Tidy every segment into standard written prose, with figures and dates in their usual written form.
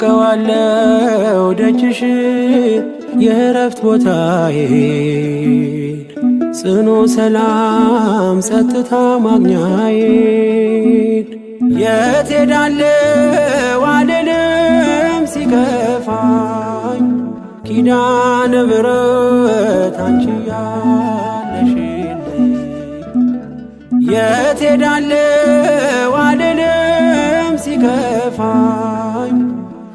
አውቀዋለው ደጅሽ የእረፍት ቦታዬን ጽኑ ሰላም ጸጥታ ማግኛዬን የት ሄዳለው አልልም ሲከፋኝ ኪዳነ ምሕረት አንቺ ያለሽልኝ የት ሄዳለው አልልም ሲከፋኝ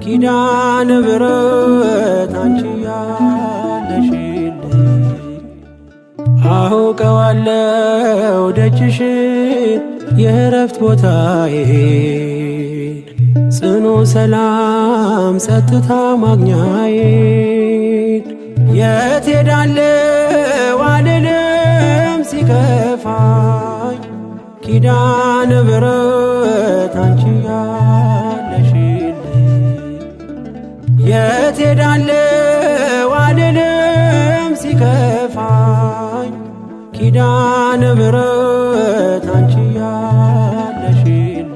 ኪዳነ ምሕረት አንቺ ያለሽልኝ አውቀዋለው ደጅሽ የእረፍት ቦታዬን ጽኑ ሰላም ጸጥታ ማግኛዬን የት ሄዳለው አልልም ሲከፋኝ ኪዳነ ምሕረት አንቺ ያለሽልኝ የት ሄዳለው አልልም ሲከፋኝ ኪዳነ ምሕረት አንቺ ያለሽልኝ።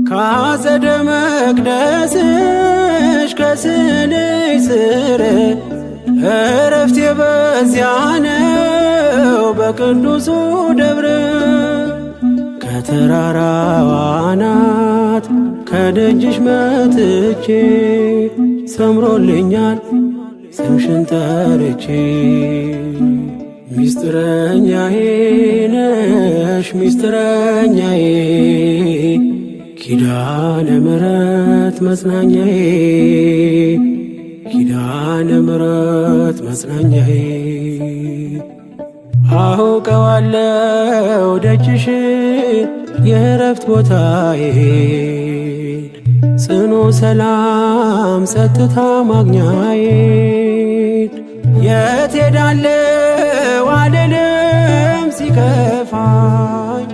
ካጸደ መቅደስሽ ከስንሽ ስር እረፍቴ በዚያ ነው በቅዱሱ ደብር ከተራራዋ አናት ከደጅሽ መጥቼ ሰምሮልኛል ስምሽን ጠርቼ ሚስጥረኛዬ ነሽ ሚስጥረኛዬ ኪዳነ ምሕረት መጽናኛዬ ኪዳነ ምሕረት መጽናኛዬ አውቀዋለው ደጅሽ የእረፍት ቦታዬን ጽኑ ሰላም ጸጥታ ማግኛዬን የት ሄዳለው አልልም ሲከፋኝ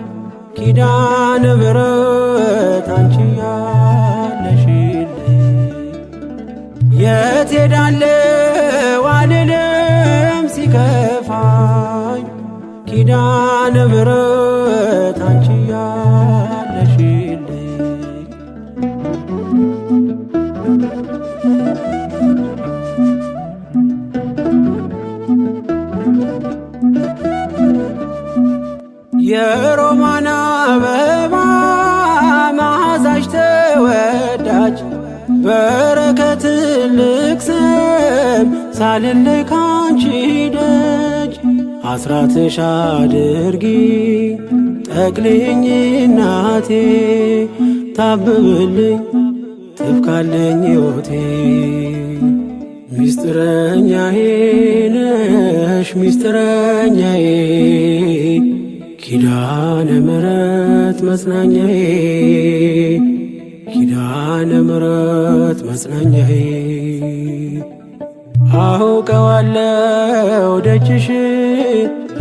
ኪዳነ ምሕረት አንቺ ያለሽልኝ የት ሄዳለው አልልም ሲከፋኝ ኪዳነ ምሕረት አንቺ ያለሽልኝ። የሮማን አበባ መዓዛሽ ተወዳጅ በረከት ትልቅ ስም ሳልለይ ካንቺ ደጅ አስራትሽ አድርጊ ጠቅልኝ እናቴ ታብብልኝ ትብካለኝ ሕይወቴ ሚስጥረኛዬ ነሽ ሚስጥረኛዬ ኪዳነ ምሕረት መጽናኛዬ ኪዳነ ምሕረት መጽናኛዬ አውቀዋለው ደጅሽ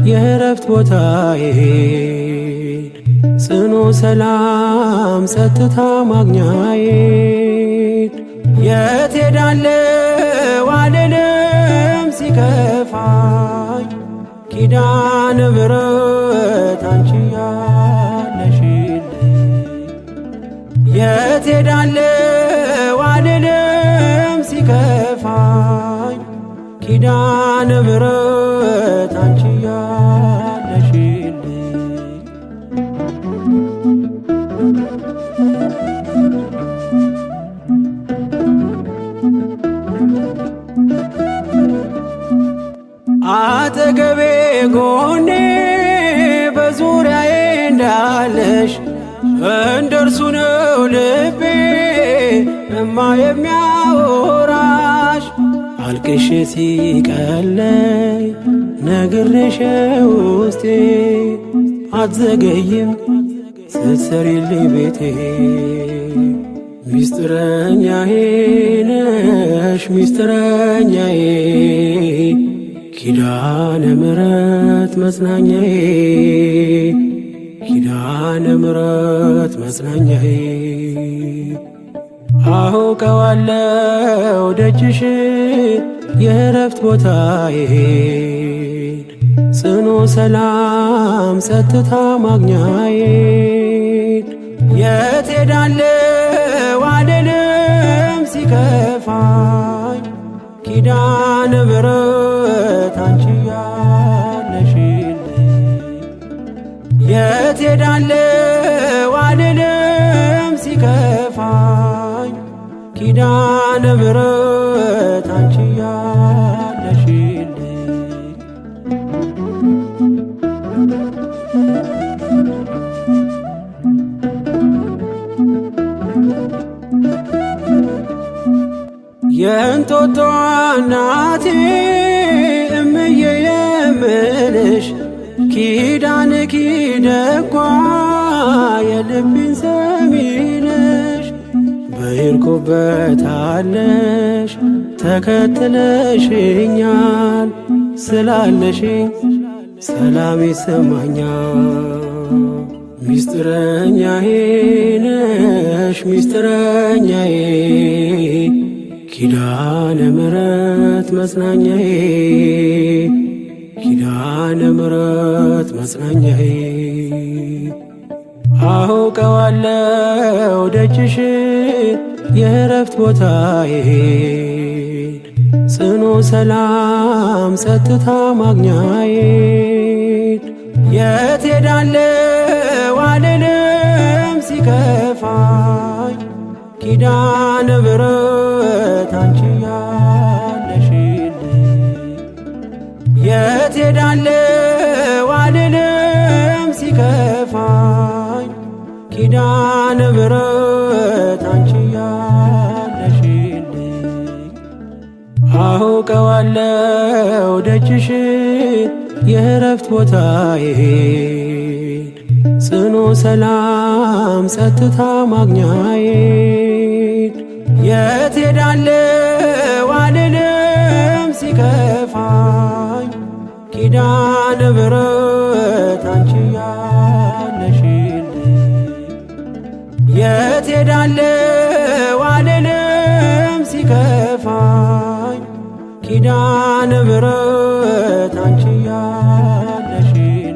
የእረፍት ቦታዬን ጽኑ ሰላም ጸጥታ ማግኛዬን የት ሄዳለው አልልም ሲከፋኝ ኪዳነ ምሕረት አንቺ ያለሽልኝ የት ሄዳለው አልልም ሲከፋኝ ኪዳነ ምሕረት አንቺ ያለሽልኝ። አጠገቤ ጎኔ በዙሪያዬ እንዳለሽ እንደርሱ ነው ልቤ እማ የሚያወራሽ አልቅሼ ሲቀለኝ ነግሬሽ ውስጤ አትዘገይም ስትሰሪልኝ ቤቴ። ሚስጥረኛዬ ነሽ ሚስጥረኛዬ ኪዳነ ምሕረት መጽናኛዬ ኪዳነ ምሕረት መጽናኛዬ። አውቀዋለሁ ደጅሽ የእረፍት ቦታዬን ጽኑ ሰላም ጸጥታ ማግኛዬን። የት ሄዳለሁ አልልም ሲከፋኝ ኪዳነ ምሕረት አንቺ ያለሽልኝ። የት ሄዳለሁ አልልም ሲከፋኝ ኪዳነ ምሕረት አንቺ ያለሽልኝ። የእንጦጦ እናቴ እምዬ የምልሽ ኪዳን ኪደጓ የልቤን ሰሚነሽ በሄድኩበታለሽ ተከትለሽኛል ስላለሽኝ ሰላም ይሰማኛል። ሚስጥረኛዬ ነሽ ሚስጥረኛዬ ኪዳነ ምሕረት መጽናኛዬ ኪዳነ ምሕረት መጽናኛዬ። አውቀዋለሁ ደጅሽ የእረፍት ቦታዬን ጽኑ ሰላም ጸጥታ ማግኛዬን። የት ሄዳለሁ አልልም ሲከፋኝ ኪዳነ ምሕረት አንቺ ያለሽልኝ። የት ሄዳለሁ አልልም ሲከፋኝ ኪዳነ ምሕረት አንቺ ያለሽልኝ። አውቀዋለሁ ደጅሽ የእረፍት ቦታዬን ጽኑ ሰላም ጸጥታ ማግኛዬን። የት ሄዳለሁ አልልም ሲከፋኝ ኪዳነ ምሕረት አንቺ ያለሽልኝ። የት ሄዳለሁ አልልም ሲከፋኝ ኪዳነ ምሕረት አንቺ ያለሽልኝ።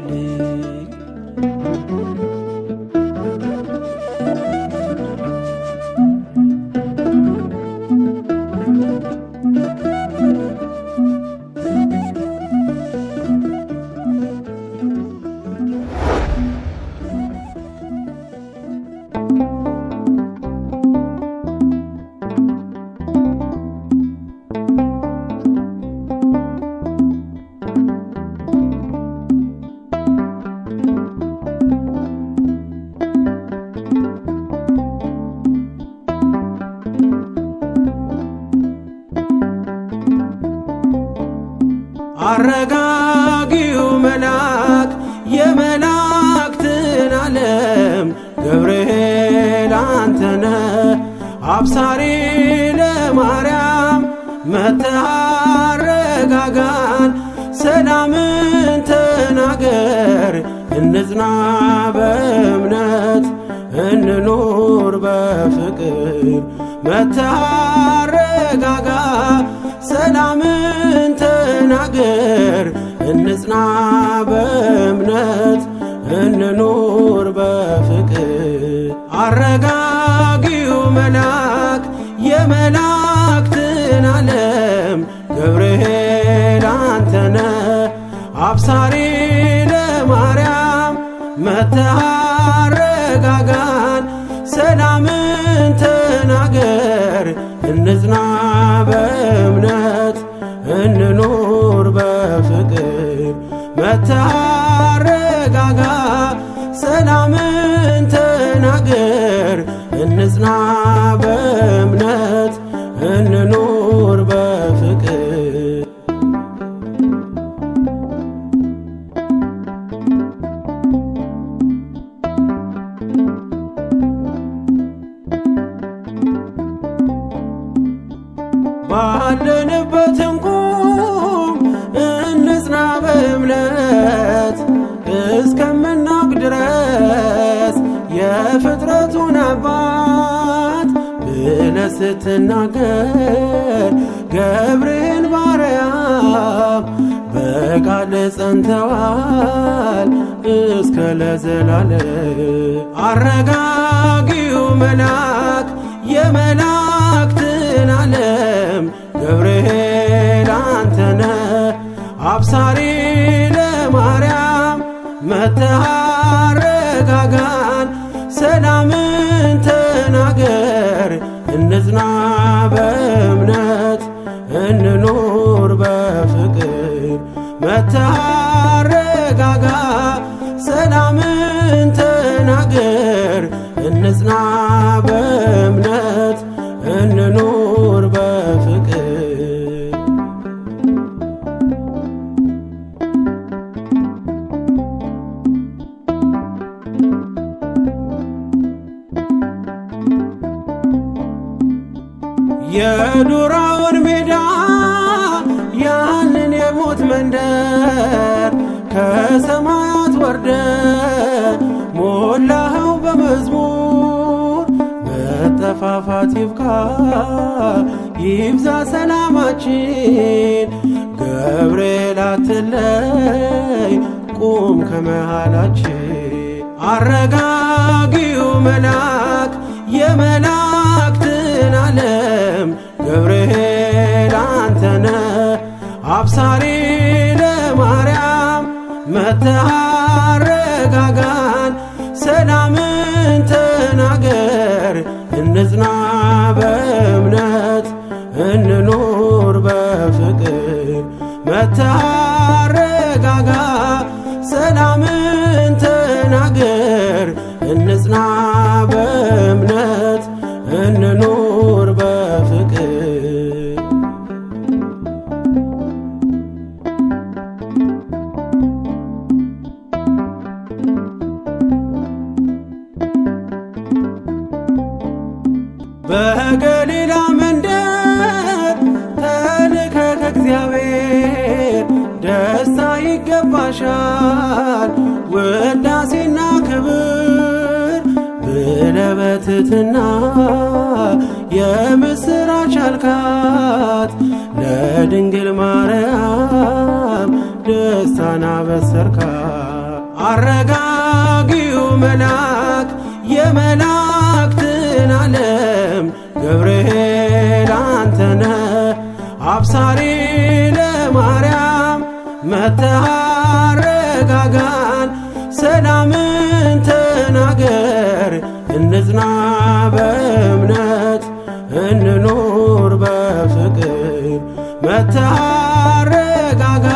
አረጋጊው መልአክ የመላእክትን ዓለም ገብርኤል አንተነ አብሳሪ ለማርያም መተህ አረጋጋን፣ ሰላምን ተናገር፣ እንጽና በእምነት እንኑር በፍቅር። መተህ አረጋጋ፣ ሰላምን ተናገር፣ እንጽና በእምነት እንኑር በፍቅር። አረጋጊው መልአክ የመላእክትን ዓለም ገብርኤል አንተነ አብሳሪ ለማርያም መተህ አረጋጋን፣ ሰላምን ተናገር፣ እንጽና በእምነት እንኑር በፍቅር። መተህ አረጋጋ፣ ሰላምን ተናገር፣ እንጽና በእምነት እንኑር በፍቅር። በእምነት እስከምናውቅ ድረስ የፍጥረቱን አባት ብለህ ስትናገር ገብርኤል ባርያም በቃል ጸንተዋል እስከ ለዘላለም። አረጋጊው መልአክ የመላእክትን ዓለም ገብርኤል አንተነ አብሳሪ ለማርያም መጥተህ አረጋጋን፣ ሰላምን ተናገር፣ እንጽና በእምነት እንኑር በፍቅር። መጥተህ አረጋጋ፣ ሰላምን ተናገር፣ እንጽና በእምነት እንኑር በፍቅር። የዱራውን ሜዳ ያንን የሞት መንደር ከሰማያት ወርደ ሞላኸው በመዝሙር። መጠፋፋት ይብቃ ይብዛ ሰላማችን፣ ገብርኤል አትለይ ቁም ከመሃላችን። አረጋጊው መልአክ የመላእክትን ዓለም ገብርኤል አንተነ አብሳሪ ለማርያም መጥተህ አረጋጋን፣ ሰላምን ተናገር፣ እንጽና በእምነት እንኑር በፍቅር። መጥተህ አረጋጋ፣ ሰላምን ተናገር፣ እንጽና በእምነት እንኑር በፍቅር። በገሊላ መንደር ተልከ ከእግዚአብሔር ደስታ ይገባሻል ውዳሴና ክብር ብለህ በትሕትና የምስራች አልካት ለድንግል ማርያም ደስታን አበሰርካት። አረጋጊው መልአክ የመላእክትን ዓለም ገብርኤል አንተነ አብሳሪ ለማርያም መጥተህ አረጋጋን፣ ሰላምን ተናገር፣ እንጽና በእምነት እንኑር በፍቅር። መጥተህ አረጋጋ፣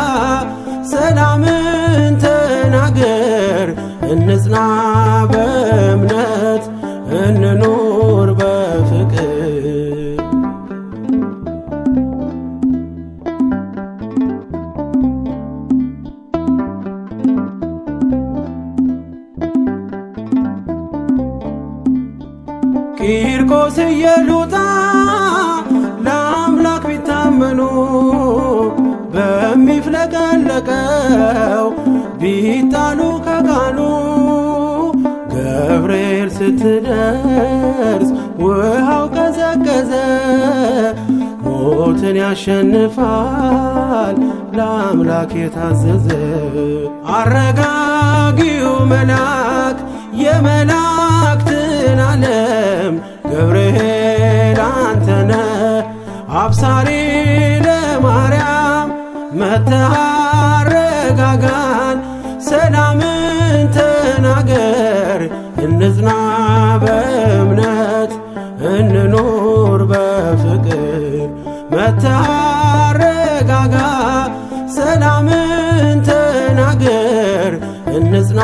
ሰላምን ተናገር፣ እንጽና በእምነት እንኑር በፍቅር። ቂርቆስ ኢየሉጣ ለአምላክ ቢታመኑ በሚፍለቀለቀው ቢጣሉ ከጋኑ ገብርኤል ስትደርስ ውሃው ቀዘቀዘ፣ ሞትን ያሸንፋል ለአምላክ የታዘዘ። አረጋጊው መልአክ የመላእክትን ዓለም ገብርኤል አንተነ አብሳሪ ለማርያም መጥተህ አረጋጋን፣ ሰላምን ተናገር፣ እንጽና በእምነት እንኑር በፍቅር። መጥተህ አረጋጋ፣ ሰላምን ተናገር፣ እንጽና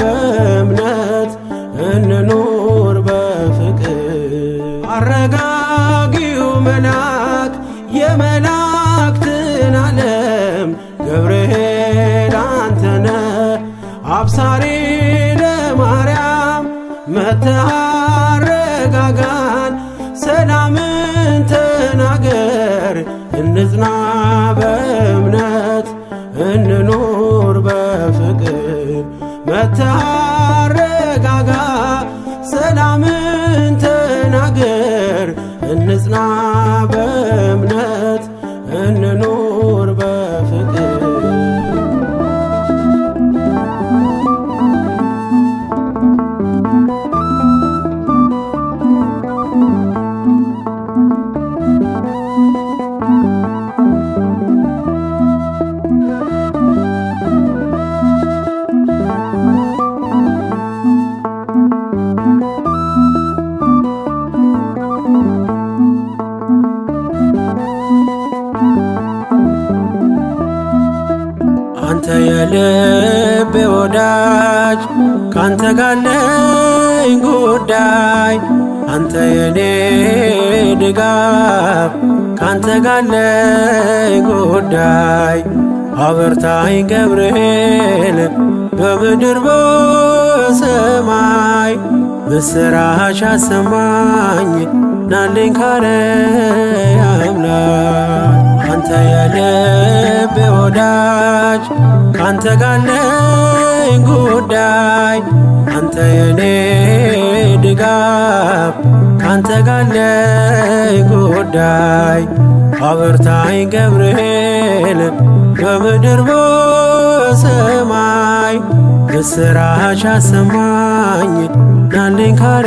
በእምነት እንኑር በፍቅር። አረጋጊው መልአክ የመላእክትን ዓለም ገብርኤል አንተነ አብሳሪ ለማርያም መጥተህ አረጋጋን፣ ሰላምን ተናገር፣ እንጽና በእምነት እንኑር በፍቅር መታረጋጋ ሰላምን ተናገር እንጽና በእምነት እንኑር በፍቅር። አንተ የልቤ ወዳጅ ካንተ ጋለኝ ጉዳይ፣ አንተ የኔ ድጋፍ ካንተ ጋለኝ ጉዳይ። አበርታኝ ገብርኤል በምድር በሰማይ፣ ምስራች አሰማኝ ናልኝ ካለ አምላክ። አንተ የልቤ ወዳጅ ካንተ ጋለኝ ጉዳይ፣ አንተ የኔ ድጋፍ ካንተ ጋለኝ ጉዳይ። አበርታኝ ገብርኤል በምድር በሰማይ፣ ምስራች አሰማኝ ናልኝ ካለ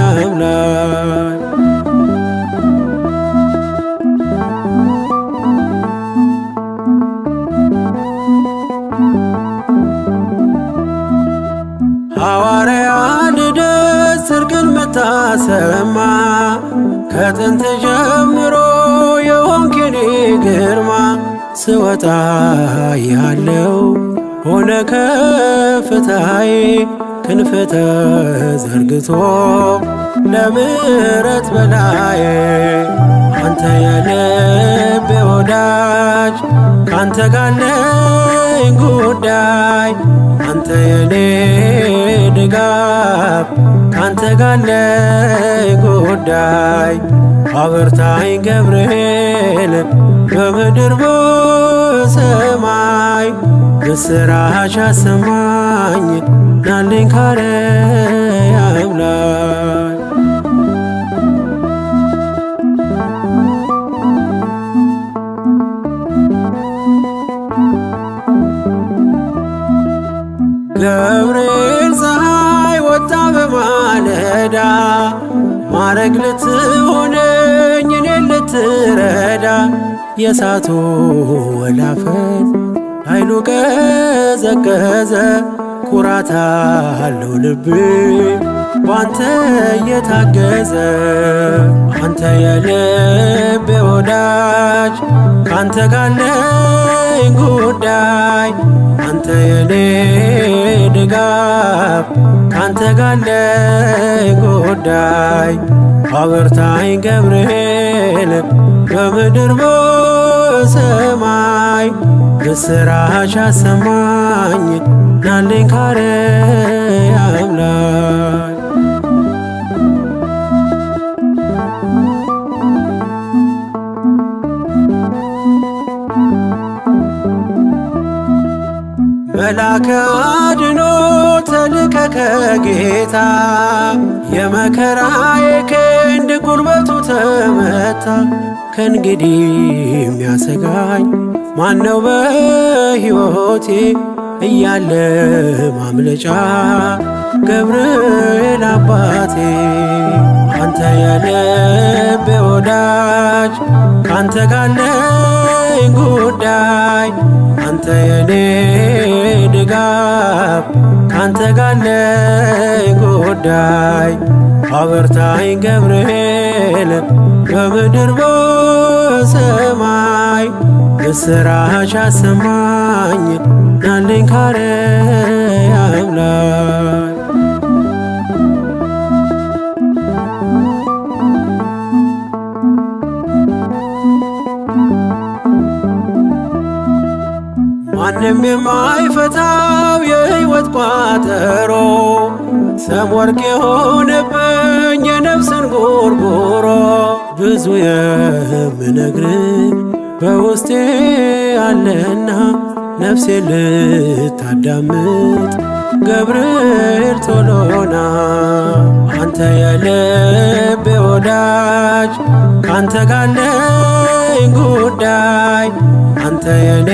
አምላክ። ሐዋርያ ልደት ጽድቅን ምታሰማ፣ ከጥንት ጀምሮ የሆንክ የኔ ግርማ፣ ስወጣ ያለው ሆነ ከፍታዬ፣ ክንፍ ተዘርግቶ ለምሕረት በላዬ። አንተ የልቤ ወዳጅ ካንተ ጋለኝ ጉዳይ፣ አንተ የኔ ድጋፍ ካንተ ጋለኝ ጉዳይ። አበርታኝ ገብርኤል በምድር በሰማይ፣ ምስራች አሰማኝ ናልኝ ካለ አምላክ። ገብርኤል ፀሐይ ወጣ በማለዳ፣ ማረግ ልትሆነኝ እኔን ልትረዳ፣ የእሳቱ ወላፈን ኃይሉ ቀዘቀዘ፣ ኩራት አለው ልቤ ባንተ እየታገዘ። አንተ የልቤ ወዳጅ ካንተ ጋለኝ ጉዳይ፣ አንተ የኔ ድጋፍ ካንተ ጋለኝ ጉዳይ። አበርታኝ ገብርኤል በምድር በሰማይ፣ ምስራች አሰማኝ ናልኝ ካለ አምላክ። መላከ አድኖ ተልከ ከጌታ፣ የመከራዬ ክንድ ጉልበቱ ተመታ። ከእንግዲህ የሚያሰጋኝ ማነው በሕይወቴ እያለ ማምለጫ ገብርኤል አባቴ። አንተ የልቤ ወዳጅ ካንተ ጋለኝ ጉዳይ፣ አንተ የኔ ድጋፍ ካንተ ጋለኝ ጉዳይ። አበርታኝ ገብርኤል በምድር በሰማይ፣ ምስራች አሰማኝ ናልኝ ካለ አምላክ። ማንም የማይፈታው የሕይወት ቋጠሮ፣ ሰም ወርቅ የሆነብኝ የነፍስን ጎርጎሮ፣ ብዙ የምነግር በውስጤ አለና ነፍሴ ልታዳምጥ ገብርኤል ቶሎና አንተ የልቤ ወዳጅ ካንተ ጋለኝ ጉዳይ አንተ የኔ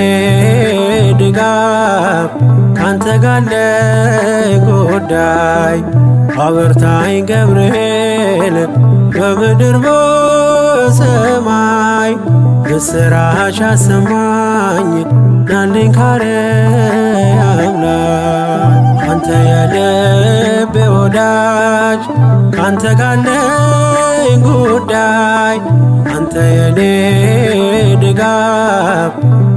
ድጋፍ ካንተ ጋለኝ ጉዳይ አበርታኝ ገብርኤል በምድር በሰማይ ምስራች አሰማኝ ናልኝ ካርያም ላይ አንተ የልቤ ወዳጅ ካንተ ጋለኝ ጉዳይ አንተ የኔ ድጋፍ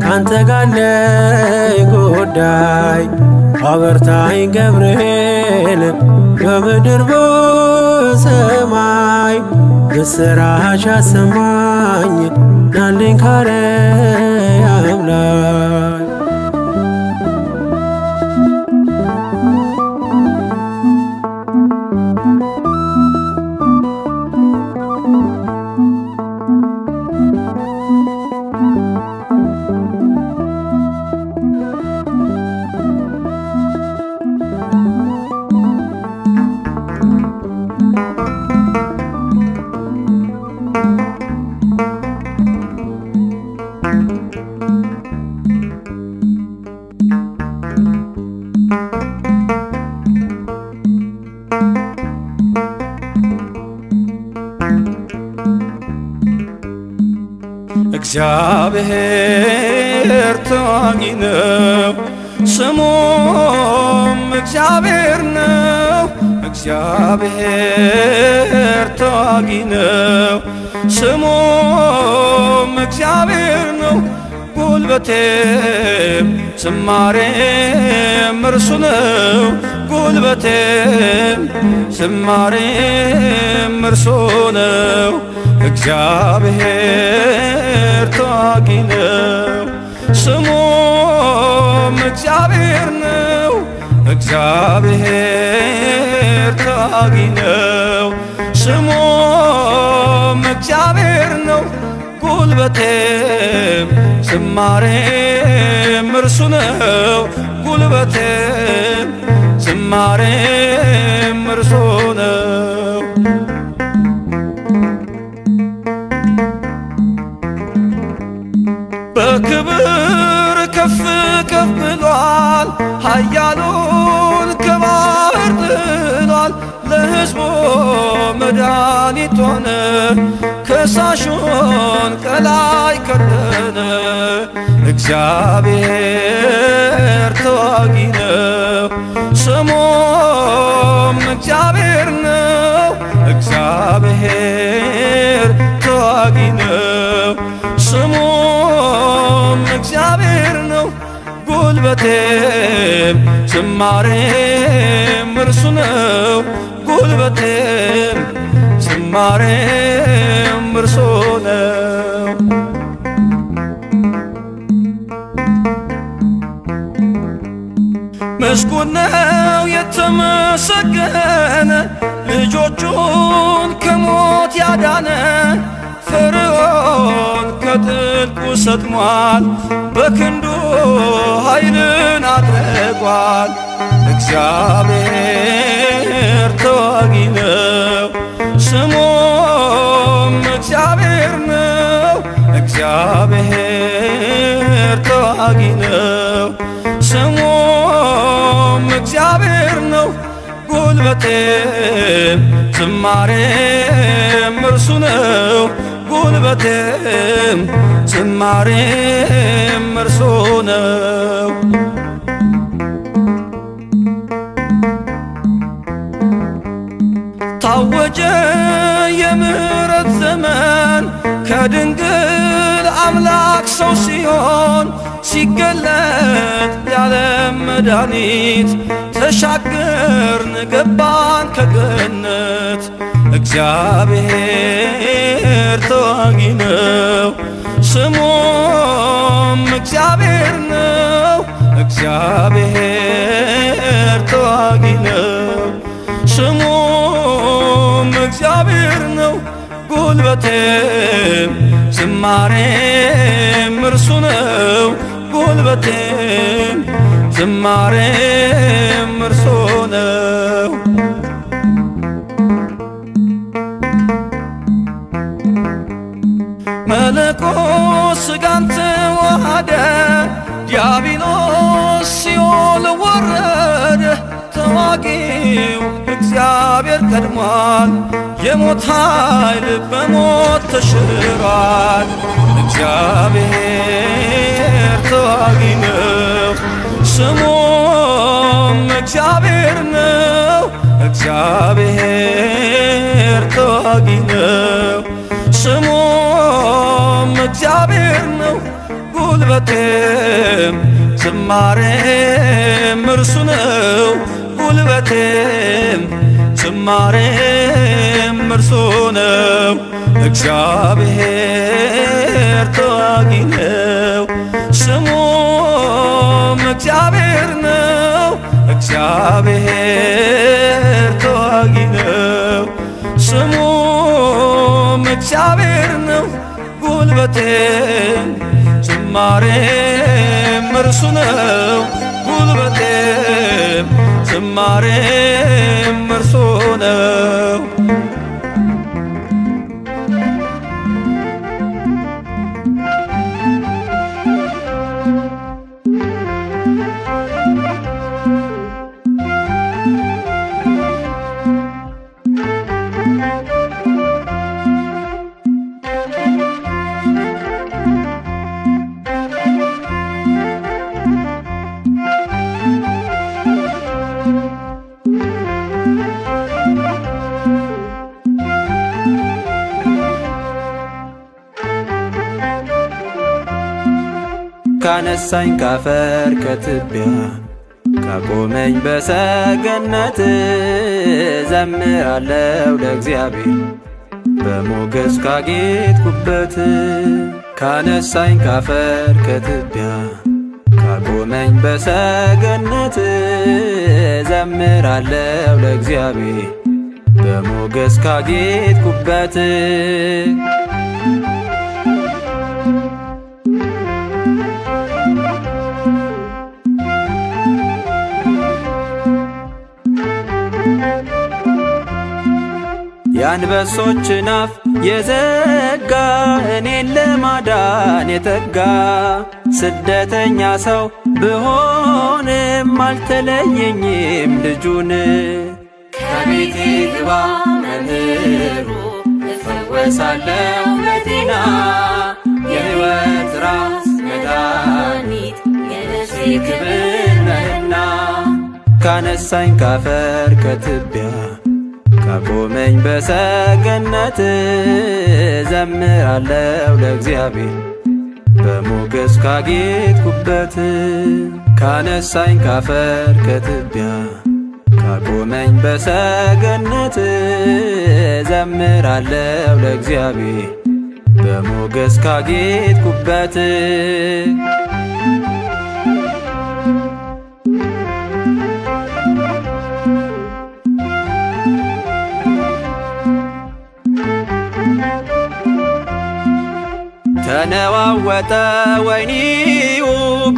ካንተ ጋለኝ ጉዳይ አበርታኝ ገብርኤል በምድር በሰማይ ምስራች አሰማኝ ናልኝ ካርያም ላይ። እግዚአብሔር ተዋጊ ነው፣ ስሙም እግዚአብሔር ነው። እግዚአብሔር ተዋጊ ነው፣ ስሙም እግዚአብሔር ነው። ጉልበቴም ዝማሬም እርሱ ነው። ጉልበቴም ዝማሬም እርሱ ነው። እግዚአብሔር ተዋጊ ነው፣ ስሙም እግዚአብሔር ነው። እግዚአብሔር ተዋጊ ነው፣ ስሙም እግዚአብሔር ነው። ጉልበቴም ዝማሬም እርሱ ነው። ጉልበቴም ዝማሬም እርሱ ነው። በክብር ከፍ ከፍ ብሏል፣ ኃያሉን ከባሕር ጥሏል። ለሕዝቡ መድኃኒት ሆነ፣ ከሳሹን ቀላይ ከደነ። እግዚአብሔር ተዋጊ ነው፣ ስሙም እግዚአብሔር ነው። እግዚአብሔር ተዋጊ ነው፣ ስሙም እግዚአብሔር ነው። ጉልበቴም ዝማሬም እርሱ ነው። ጉልበቴም ዝማሬም እርሱ ነው። ምስጉን ነው የተመሰገነ፣ ልጆቹን ከሞት ያዳነ። ፈርዖን ከጥልቁ ሰጥሟል፣ በክንዱ ኃይልን አድርጓል። እግዚአብሔር ተዋጊ ነው፣ ስሙም እግዚአብሔር ነው። እግዚአብሔር ተዋጊ ነው፣ ስሙም እግዚአብሔር ነው። ጉልበቴም ዝማሬም እርሱ ነው። ጉልበቴም ዝማሬም እርሱ ነው። ታወጀ የምሕረት ዘመን ከድንግል አምላክ ሰው ሲሆን፣ ሲገለጥ ያለም መድኃኒት ተሻገርን ገባን ከገነት። እግዚአብሔር ተዋጊ ነው፣ ስሙም እግዚአብሔር ነው። እግዚአብሔር ተዋጊ ነው፣ ስሙም እግዚአብሔር ነው። ጉልበቴም ዝማሬም እርሱ ነው። ጉልበቴም ዝማሬም እርሱ ነው። መለኮት ሥጋን ተዋሃደ፣ ዲያብሎስ ሲኦል ወረደ። ተዋጊው እግዚአብሔር ቀድሟል፣ የሞት ኃይል በሞት ተሽሯል። እግዚአብሔር ተዋጊ ነው፣ ስሙም እግዚአብሔር ነው። እግዚአብሔር ተዋጊ ነው፣ ስሙም እግዚአብሔር ነው። ጉልበቴም ዝማሬም እርሱ ነው። ጉልበቴም ዝማሬም እርሱ ነው። እግዚአብሔር ተዋጊ ነው፣ ስሙም እግዚአብሔር ነው። እግዚአብሔር ተዋጊ ነው፣ ስሙም እግዚአብሔር ነው። ጉልበቴም ዝማሬም እርሱ ነው። ጉልበቴም ዝማሬም እርሱ ነው። ካነሳኝ ካፈር ከትቢያ ካቆመኝ በሰገነት ዘምራለሁ ለእግዚአብሔር በሞገስ ካጌጥኩበት። ካነሳኝ ካፈር ከትቢያ ካቆመኝ በሰገነት ዘምራለሁ ለእግዚአብሔር በሞገስ ካጌጥኩበት። የአንበሶችን አፍ የዘጋ እኔን ለማዳን የተጋ ስደተኛ ሰው ብሆንም አልተለየኝም ልጁን። ከቤቴ ግባ መምህሩ እፈወሳለሁ በጤና የሕይወት ራስ መድኃኒት የነፍሴ ክብር ነህና። ካነሳኝ ካፈር ከትቢያ ካቆመኝ በሰገነት ዘምራለሁ ለእግዚአብሔር በሞገስ ካጌጥኩበት። ካነሳኝ ካፈር ከትቢያ ካቆመኝ በሰገነት ዘምራለሁ ለእግዚአብሔር በሞገስ ካጌጥኩበት። ተነዋወጠ ወይኒው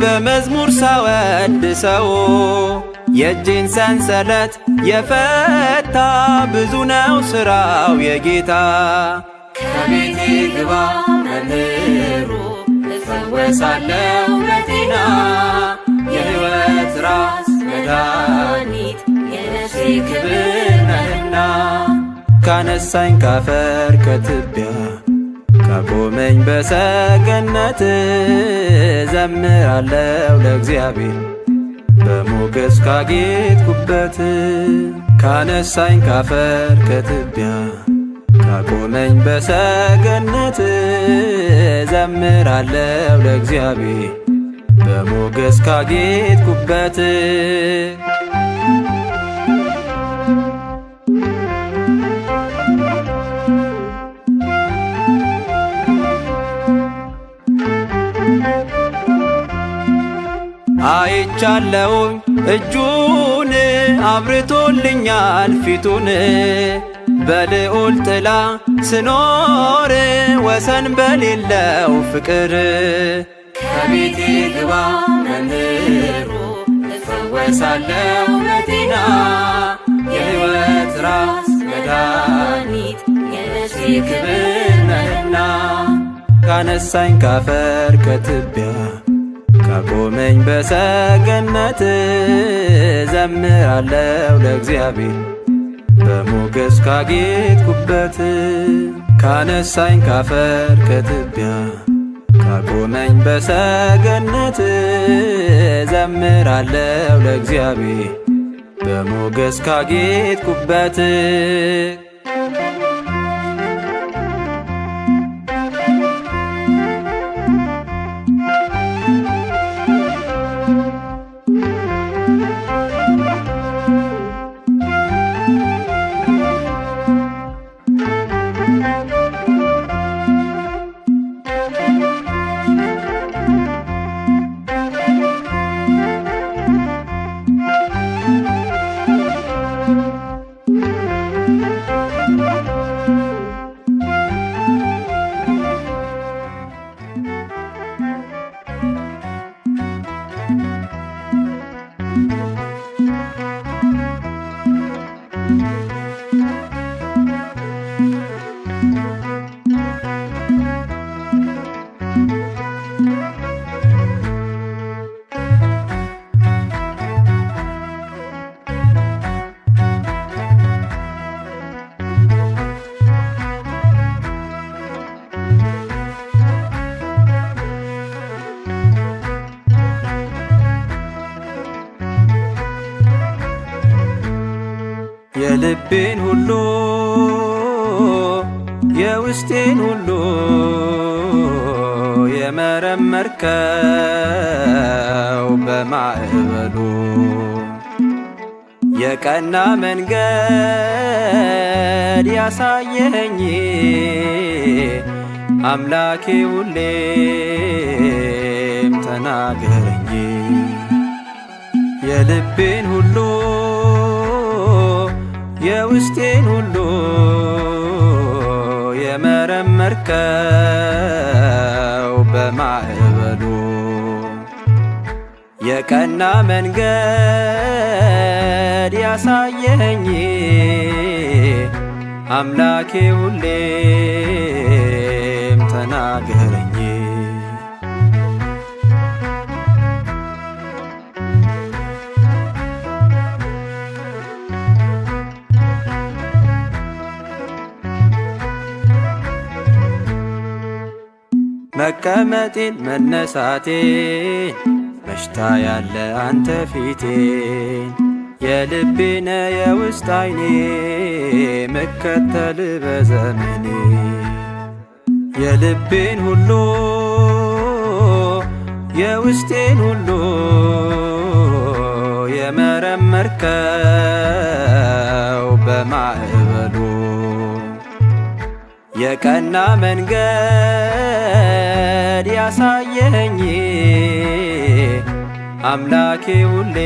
በመዝሙር ሳወድሰው የእጄን ሰንሰለት የፈታ ብዙ ነው ስራው የጌታ። ከቤቴ ግባ መምህሩ እፈወሳለሁ በጤና የሕይወት ራስ መድኃኒት የነፍሴ ክብር ነህና። ካነሳኝ ካፈር ከትቢያ ካቆመኝ በሰገነት ዘምራለሁ ለእግዚአብሔር በሞገስ ካጌጥኩበት። ካነሳኝ ካፈር ከትቢያ ካቆመኝ በሰገነት ዘምራለሁ ለእግዚአብሔር በሞገስ ካጌጥኩበት። አይቻለውኝ እጁን አብርቶልኛል ፊቱን በልዑል ጥላ ስኖር ወሰን በሌለው ፍቅር። ከቤቴ ግባ መምህሩ እፈወሳለሁ በጤና የሕይወት ራስ መድኃኒት የነፍሴ ክብር ነህና። ካነሳኝ ካፈር ከትቢያ ካቆመኝ በሰገነት ዘምራለሁ ለእግዚአብሔር በሞገስ ካጌጥኩበት። ካነሳኝ ካፈር ከትቢያ ካቆመኝ በሰገነት ዘምራለሁ ለእግዚአብሔር በሞገስ ካጌጥኩበት። የልቤን ሁሉ የውስጤን ሁሉ የመረመርከው በማዕበሉ የቀና መንገድ ያሳየኝ አምላኬ ሁሌም ተናገረኝ። የልቤን ሁሉ የውስጤን ሁሉ የመረመርከው በማዕበሉ የቀና መንገድ ያሳየኝ አምላኬ ሁሌም ተናገረኝ። መቀመጤን መነሳቴን መሽታ ያለ አንተ ፊቴን የልቤነ የውስጥ አይኔ መከተል በዘመኔ የልቤን ሁሉ የውስጤን ሁሉ የመረመርከው በማዕበሉ የቀና መንገድ ያሳየኝ አምላኬ ሁሌም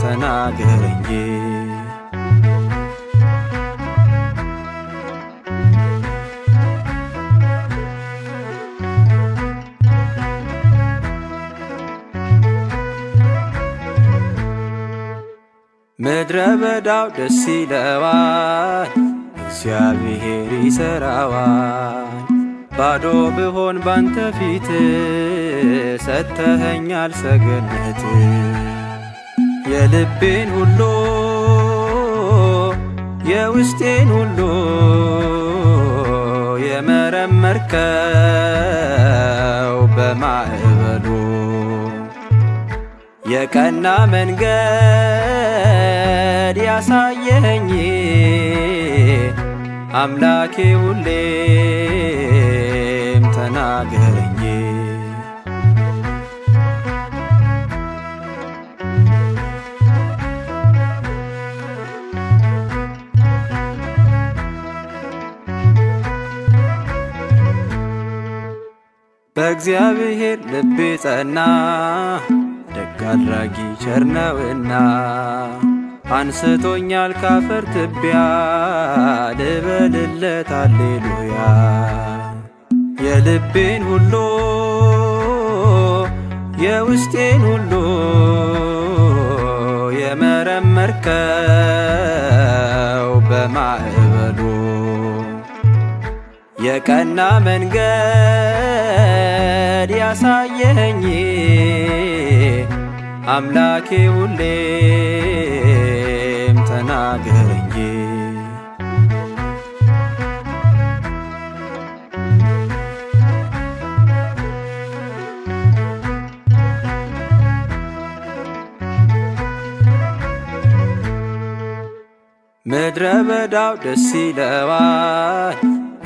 ተናገረኝ። ምድረ በዳው ደስ ይለዋል፣ እግዚአብሔር ይሠራዋል። ባዶ ብሆን ባንተ ፊት ሰተኸኛል ሰገነት። የልቤን ሁሉ የውስጤን ሁሉ የመረመርከው በማዕበሉ የቀና መንገድ ያሳየኝ አምላኬ ሁሌም ተናገረኝ። በእግዚአብሔር ልቤ ጸና፣ ደግ አድራጊ ቸር ነውና፣ አንስቶኛል ካፈር ትቢያ ልበልለት አሌሉያ። የልቤን ሁሉ የውስጤን ሁሉ የመረመርከው በማዕበሉ የቀና መንገድ ያሳየኝ አምላኬ ሁሌም ተናገረኝ። ምድረ በዳው ደስ ይለዋል፣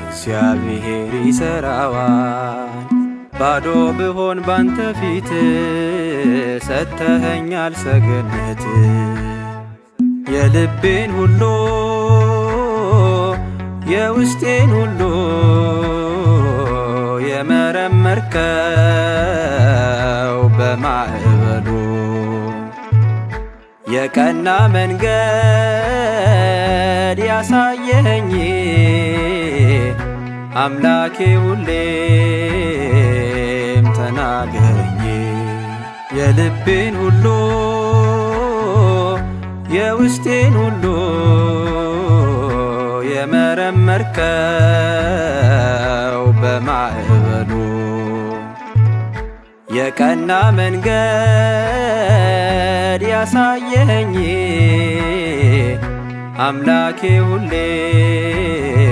እግዚአብሔር ይሠራዋል። ባዶ ብሆን ባንተ ፊት ሰተኸኛል ሰገነት። የልቤን ሁሉ የውስጤን ሁሉ የመረመርከው በማዕበሉ የቀና መንገድ ያሳየኝ አምላኬ ሁሌም ተናገረኝ። የልቤን ሁሉ የውስጤን ሁሉ የመረመርከው በማዕበሉ የቀና መንገድ ያሳየኝ አምላኬ ሁሌም